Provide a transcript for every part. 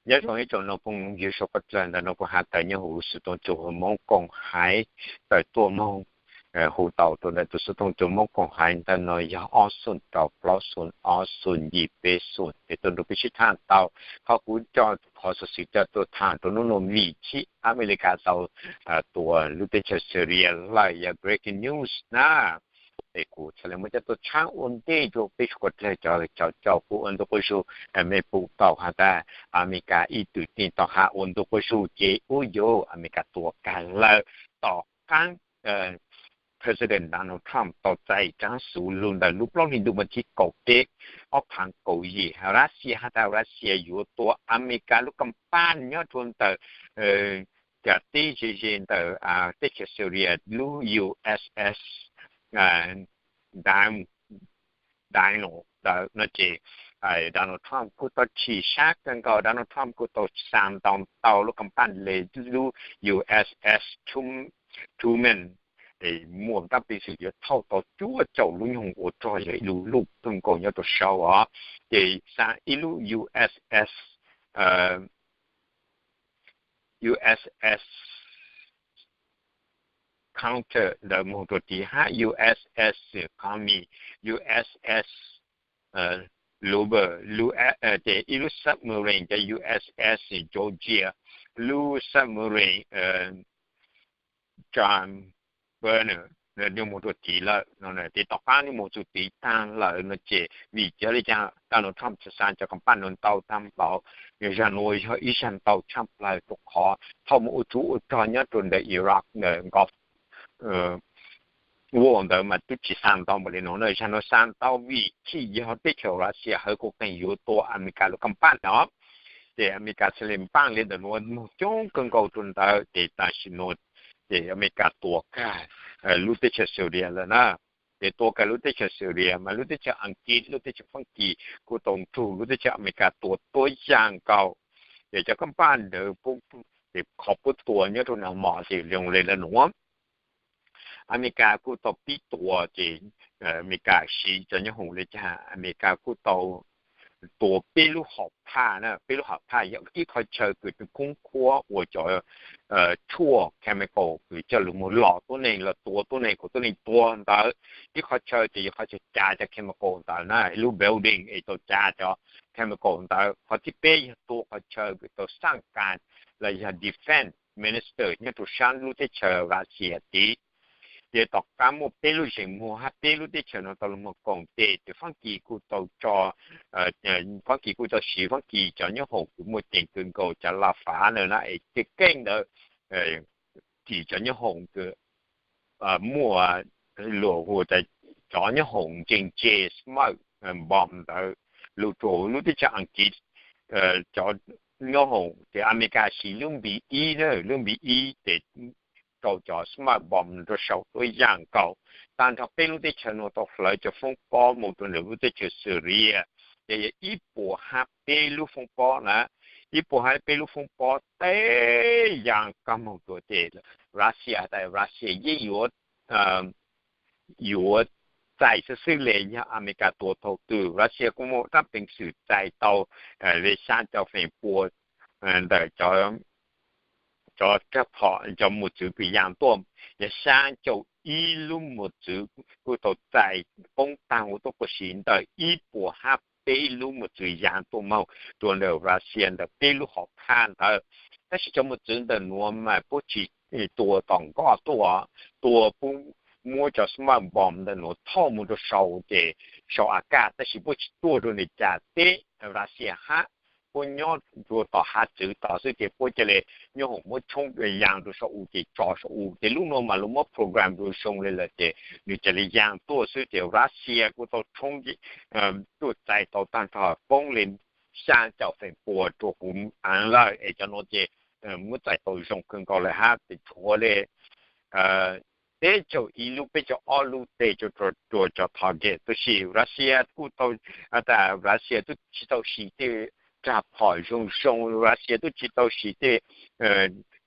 Nyob zoo ib tsoom mloog phooj ywg suav qhov dlawg, ntawm no kuv has tawm nyob huv xov tooj cua Hmoob Koom Haiv tawm tuaj moog. Hu tau rua ntawm tus xov tooj cua Hmoob Koom Haiv ntawm no yog ob xoom rau plaub xoom ob xoom yim peb xoom, es tuaj nrug peb sib thaam tau. Qhov kuv coj qhov xov xwm coj tuaj thaam rua nub nua vim tsi Amelikas tau tua lub teb chaws Syria lawm, yog breaking news na. Es kuv txhad le muab coj tuaj tshaab ua ntej rua peb suav qhov dlawg cov caum coj kuv ua ntu quas zug. Mej pum tau has tas Amelikas ib tug tij tau has ua ntu quas zug ces ub yuv Amelikas tua kag lawm. Tom qaab President Donald Trump tau txais tsaav xuv lug ntawm lub plaub hli ntuj vas thib kaum peb ob phaav kaum yim, Russia has tas Russia yuav tua Amelikas lub kaaj paaj nyob rua ntawm cov teb ze ze ntawm teb chaws Syria lub U S S Daniel ntawd no ces Donald Trump kuj tau chim sab kawg nkaus. Donald Trump kuj tau xa ntau ntau lub kaaj paaj le lub U S S Truman, muaj dlaab peev xwm yuav thauj tau cuaj caum lub nyoog ua rog, yog ib lub luj kawg nkaus nyob rua saud os. Ces xa ib lub U S S U S S Counter ntawd moog rua tid hab U S S Commerce, U S S Lover, ces ib lub submarine cov U S S Georgia, lub submarine John Brennan, nwg moog rua tid lawm no. Ces tom qaab nwg moog txug tid taag lawm no ces vim cov le caag Donald Trump txhad xa cov kaaj paaj nuav ntau taag npaum, zag nuav yog ib zag ntau tshaj plawg rua qhov thauj moog ua tsov ua rog nyob rua ntawm Iraq ntawm Gulf War ntawd mas tub tsi xa ntau npaum le nuav na. Zag nuav xa ntau vim tsi yog teb chaws Russia hawv kuj qeeg yuav tua Amelikas lub kaaj paaj no. Ces Amelikas txhad le npaaj le ntawm nuav moog coob kawg nkaus rua ntawd ces tam sim nuav ces Amelikas tua kag lub teb chaws Syria lawm na. Ces tua kag lub teb chaws Syria mas lub teb chaws Askiv, lub teb chaws Faab Kis kuj tau nrug lub teb chaws Amelikas tua tuab yaam nkaus. Ces cov kaaj paaj ntawd ces qhov puab tua nyob rua nag mos ces zoo le nuav. Amelikas kuj tau pib tua ces Amelikas siv cov nyoob hoom le caag, Amelikas kuj tau tua peb lub hom phaj na. Peb lub hom phaj yog ib qhov chaw kws khoob khuab ua cov tshuaj chemical kws coj lug moog lom tuab neeg, lug tua tuab neeg kom tuab neeg tuag ntawd. Ib qhov chaw ces yog qhov chaw ca cov chemical ntawd na, lub building es tau ca cov chemical ntawd. Qhov thib peb yog tua qhov chaw kws tau xaaj kas los yog defense minister nyob rua saab lub teb chaws Russia tid. Ces tom qab muaj peb lub zeem muag hab peb lub teb chaws nuav tau lug moog koom tes, ces Faab Kis kuj tau tso, Faab Kis kuj tau siv Faab Kis cov nyoob hoom kws muaj ceem kawg nkaus cov laj fav ntawd na, es tej keej ntawd tim cov nyoob hoom kws muaj luag hu tas cov nyoob hoom ntseeg tseg smoke bomb ntawd lug rua lub teb chaws Askiv. Cov nyoob hoom ces Amelikas siv lub npis ib na, lub npis ib ces rau cov smoke bomb rua saum tuab yaam nkaus. Taag nrho peb lub teb chaws nuav tau hlawv cov foob pob moog rua ntawm lub teb chaws Syria, ces yog ib puas hab peb lub foob pob na, ib puas hab peb lub foob pob tej yaam kag moog rua ces Russia has tas Russia yeej yuav yuav txais xwb xwb le yog Amelikas tua thaum twg. Russia kuj muaj dlaab peev xwm txais tau le xyaa caum feem pua ntawm cov rag phom, cov mos txwv kws yaa tuaj, yog xyaa caum ib lub mos txwv kuj tau txais poob taag ua tuab quas siv ntawm ib puas hab peb lub mos txwv yaa tuaj moog rua ntawm Russia ntawm peb lub hom phaj ntawd. Tab sis cov mos txwv ntawm nuav mas puab tsi tua tom nkoj tuaj, tua puab muab cov smoke bomb ntawm nuav thauj moog rua sau ces sau a kaj, tab sis puab tsi tuaj rua ntawm cas teb Russia hab, puab nyob rua tom hav txwv tod xwb ces puab ca le nyoob hoom muab tshoob yaa rua sau u ces tso sau u. Ces lub nuav mas lug muab program rua zoo le lawm ces nwg ca le yaa tuaj xwb ces Russia kuj tau tshoob tuaj txais tau taag nrho poob le xyaa caum feem pua rua huv aav lawm es cov nuav ces muab txais tau zoo kawg nkaus le hab. Ces tshuav le peb caug ib lub, peb caug ob lub teg rua cov target, tab sis Russia kuj tau has tas Russia tub tsi tau siv tej rag phom zoo zoo, Russia tub tsi tau siv tej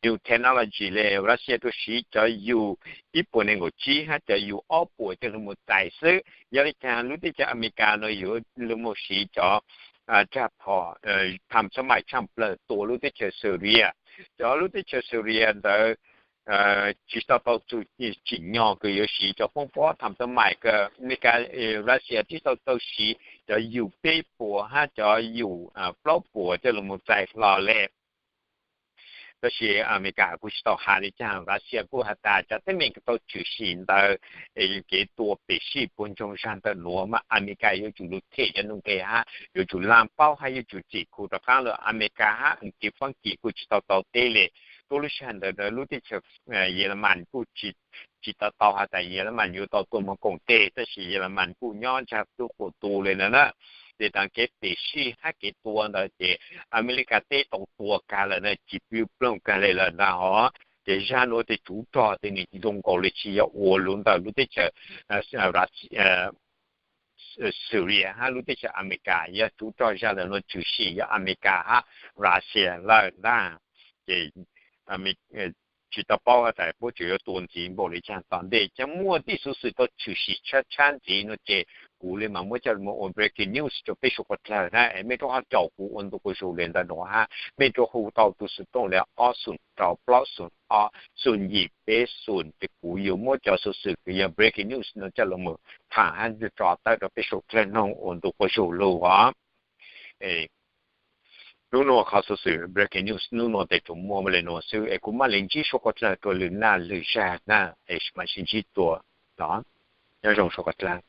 new technology le, Russia tuaj siv cov yug ib puas nees nkaum tsib hab cov yug ob puas coj lug moog txais xwb. Yog le caag lub teb chaws Amelikas nuav yuav lug moog siv cov raj phom tham xab mais tshaj plawg tua lub teb chaws Syria. Cov lub teb chaws Syria ntawd tsis tau tau txug tsim nyog kws yuav siv cov foob pob tham xab mais kws Amelikas, Russia tsis tau tau siv cov yug peb puas hab cov yug plaub puas coj lug moog txais hlo le. Tab sis Amelikas kuj tsis tau has le caag, Russia kuj has tas cov teeb meem kws tau tshwm sim ntawd es kev tua pem sij puag ntsoog zag ntawm nuav mas Amelikas yuav tsum lug them cov nuj nqes hab yuav tsum laaj paub hab yuav tsum txim khu rov qaab lawm. Amelikas hab Faab Kis kuj tsis tau tau teb le. Tuab lub sij hawm ntawd lub teb chaws Yelemas kuj tsis tau tau has tas Yelemas yuav tau tuaj moog koom teg, tab sis Yelemas kuj nyob ntsag tub quas tu le ntawd na. Ces taag kev pem sij hab kev tua ntawd ces Amelikas teb tau tua kag lawm na, tsis pib ploog kag le lawm ntag hov. Ces zag nuav tej tsuv rog tej nwg zoo nkaus le tsis yog ua lug ntawm lub teb chaws Syria hab lub teb chaws Amelikas, yog tsuv rog zag lawm nuav tshwm sim yog Amelikas hab Russia lawm ntag. Ces tsis tau paub has tas puab tseem yuav tua ntxiv npaum le caag tom ntej. Ces muaj tej xuv xwm tau tshwm sim tshab tshab ntxiv nuav ces kuv le mas muab coj lug moog ua breaking news rua peb suav quas dlawg na. Es mej rua qhov caum kuv ua ntu quas zug le ntawm nuav hab mej rua hu tau tug xuv tooj le ob xoom rau plaub xoom ob xoom yim peb xoom, ces kuv yuav muab cov xuv xwm kws yog breaking news nuav coj lug moog tham hab tso tawm rua peb suav dlawg noog ua ntu quas zug lug os. Nub nuav qhov xuv xwm breaking news nub nuav tes tsuas muaj le nuav xwb, es kuv maj le ntsib suav quas dlawg rua lwm naj lwm zag na, es mam sib ntsib dlua os. Nyob zoo suav quas dlawg.